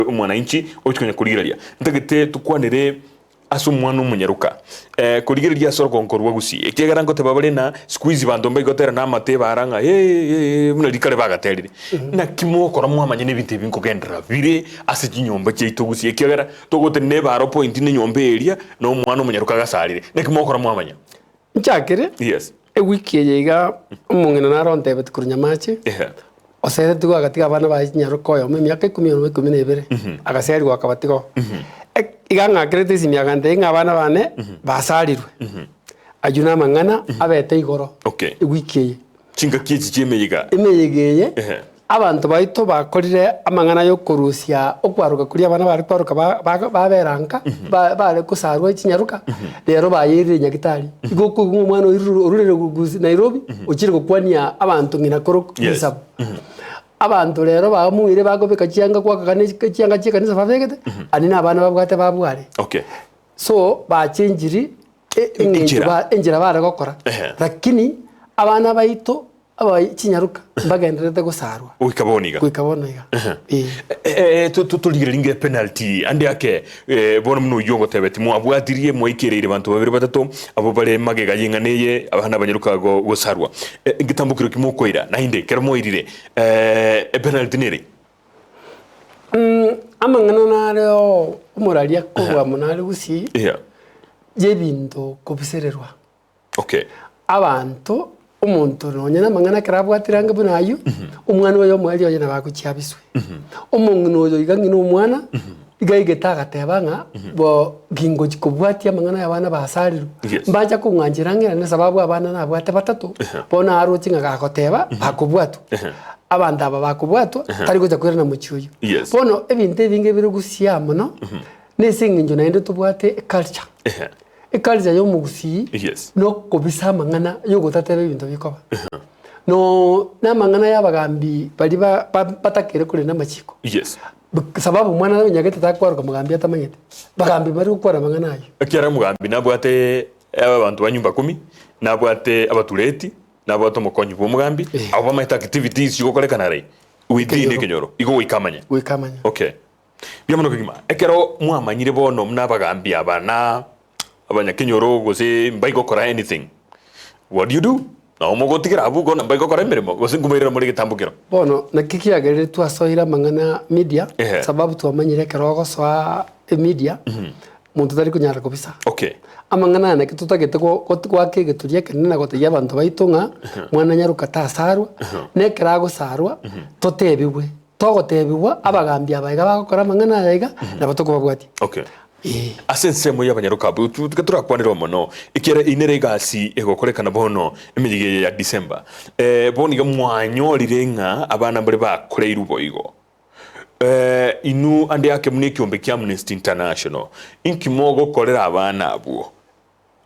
omwananchi ochi konya korigereria. Ntagete tokwanere ase omwana omonyaroka, korigereria ase orogongo rwa Gusii, ekiagera ngoteba bare na siku hizi banto mbaigotera na amate ebara ng'a eh buna rikare bagaterire. Naki mogokora mwamanya na ebinto ebi nkogenderera bire ase chinyomba chiaito Gusii, ekiagera togotenena ebara point na enyomba eria na omwana omonyaroka agasarire. Naki mogokora mwamanya? Nchakere, Yes. ewiki eye iga omong'ina naro ontebeti korwa Nyamache, Ehe. oseretigwe agatiga abana baye chinyaroka oyomo emiaka ikomi oyomo ikomi na ebere, agaserigwa akabatiga oo. Ek- Iga ang'akerete esimi agantebia ng'a abana bane basarirwe, ayio na amang'ana abete igoro Okay. ewiki eye. Chingaki echi chi'emeyega. Emeyega eye, Ehe. abanto baito bakorire amang'ana y'okorusia okwaroka koria abana bare kwaroka ba- ba- babera nka, ba- bare kosarwa chinyaroka, rero bayeirire nyagitari. Igo okoigwa ng'a omwana oirure orurire gu- Nairobi, ochire gokwania abanto ng'ina koro Yes. risabu. Abanto rero bamoire bakobeka chianga kwakagana chianga chia ekanisa babegete, aria na abana babwate babware. Okay. So bachenchiri e- eng'encho Enchera. ba enchera bare gokora, Ehe. lakini abana baito aba chinyaroka mbagendererete gosarwa Goika bono iga. goika bono iga eh. Eh, to- to- torigereria inga epenalty ande ake eh, bono buna oyio ogotebeti mwabwatirie mwaikereire banto babere batato abwo bare magega y'eng'ana eye abana abanyaroka go- gosarwa Eh, ngetambo kero ki mokoira naende ekero mwairire eh, epenalty nere Amang'ana nare oo omoraria kobua mono are gusii, Yeah. y'ebinto kobisererwa. Okay. Abanto, omonto nonye na amang'ana ekero abwatire ange buna aywo, omwana oye omoerio oye nabo agochia abiswe. Omong'ina oyo iga ng'ina omwana, iga aigete agateba ng'a bo gingochi kobwatia amang'ana ya abana basarirwe, Yes. mbacha kong'anchera ng'a ere sababu abana nabwate batato, bono aroche ng'a gagoteba, bakobwatwa. Abanto aba bakobwatwa, tari gocha koirana mochie oyio. Yes. Bono ebinto ebinge bire gusii mono, na ase eng'encho naende tobwate eculture. Ehe. Eculture ya omogusii, Yes. na okobisa amang'ana ya ogotateba ebinto bikoba. Noo na amang'ana ya abagambi baria ba- ba- batakere korenda amachiko. Yes. Sababu omwana onyagete takwaroka mogambi atamanyete. Bagambi mbari gokwana amang'ana ayio. Ekiagera omogambi nabwate abanto ba nyumba kumi, nabwate abatureti, Nabwate omokonyi bw'omogambi, Eh. abwo bamaete activities chigokorekana are within Ekenyoro. ekenyoro, igo goika amanye. Goika amanye. Okay. Mbuya mono kegima. Ekero mwamanyire bono buna abagambi aba na abanyakenyoro gose mbaigokora anything, what do you do? Nabo mogotigera abwo igo na mbaigokora emeremo gose nkomoirera more egetambokero? Bono naki kiagerire twasoire amang'ana media, Ehe. sababu twamanyire ekero ogosoa emedia, Monto tari konyara kobisa. Okay. Amang'ana aya naki totagete go- go- goaka egeturi ekenene na gotebia abanto baito ng'a mwana nyaroka tasarwa, na ekero agosarwa, totebigwe. Togotebigwa, abagambi aba iga bagokora amang'ana aya iga, nabo tokobabwatia. Okay. Eeh. Ase ensemo y'abanyaroka abwo, tu- tiga torakwanere mono, ekiagera eyio nere egasi egokorekana bono emeyega eye ya December. Eh, bono iga mwanyorire ng'a abana mbare bakoreirwe boigo. Inwe ande ake buna ekiombe kia Amnesty International, inki mogokorera abana abwo?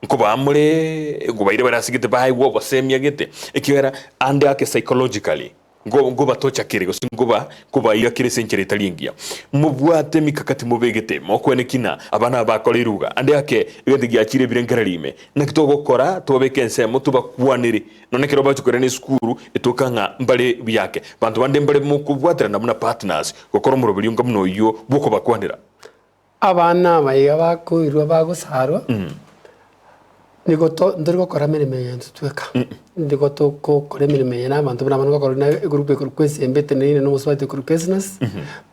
Nkobaa more nkobaira bare ase gete baegwe obosemia gete, ekiagera ande ake psychologically nko nkobatocha kere gose nkoba nkobaira kere ase enchera etari engiya. Mobwate emikakati mobegete mokwene kina abana aba bakoreirwe iga, ande ake egento giachire ebirengererio ime, naki togokora tobabeke ensemo tobakwanere. Nonya ekero bachia koirana esukuru, etoka ng'a mbare buya ake. Banto bande mbare mokobwaterana buna partners gokora omoroberio onga buna oyio bw'okobakwanera. Abana aba iga bakoirwa bagosarwa, nigo to ntori gokora emeremo eye intwe tweka, nigo togokora emeremo eye na abanto buna abana gokora na egroup ekorokwa esembe eteneine na omosubati okorokwa Esnas,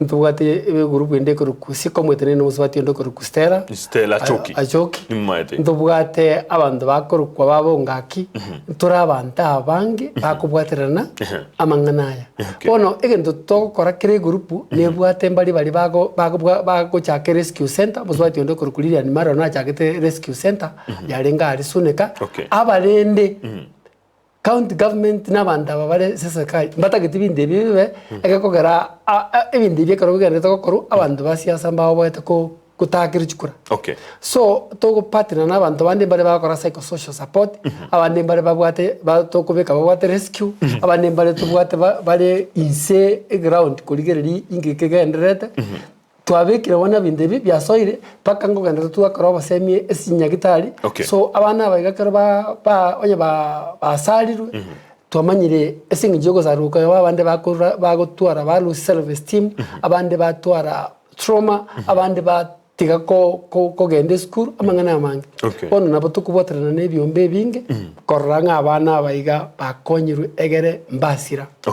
ntobwate egroup ende ekorokwa Sikomu eteneine na omosubati onde okorokwa Stella, Stella Achoki. Achoki. Nimaete. Ntobwate abanto bakorokwa babongaki, ntore abanto abange bakobwaterana amang'ana aya. Okay. Bono egento togokora kera egurupu nebwate mbari baria bago bagobwa bagochaka erescue center, omosubati onde okorokwa Lilian Marwa nachagete rescue center yarenge aria Suneka, Okay. abarende County government na abanto aba bare ase eserikari mbatageti binto ebi bibe, egekogera a- a ebinto ebi ekero bigenderete gokorwa, abanto ba siasa mbaoboete ko gotakerwa chikura. Okay. So, togopartner na abanto bande mbare bagokora psychosocial support, abande mbare babwate ba tokobeka babwate rescue, abande mbare tobwate ba bare inse eground korigereria inki kegendererete, Twabekire bono ebinto ebi biasoire mpaka nkogenderera twakora obosemia ase chinyagitari. Okay. So abana aba iga ekero ba ba onye ba basarirwe, twamanyire ase eng'encho ya ogosarwa okoyo abande bakorwa bagotwara ba lose self esteem, abande batwara. trauma, abande batiga ko ko kogenda esukuru, amang'ana amange. Okay. Bono nabo tokobwaterana na ebiombe ebinge, korora ng'a abana aba iga bakonyirwe egere mbasira.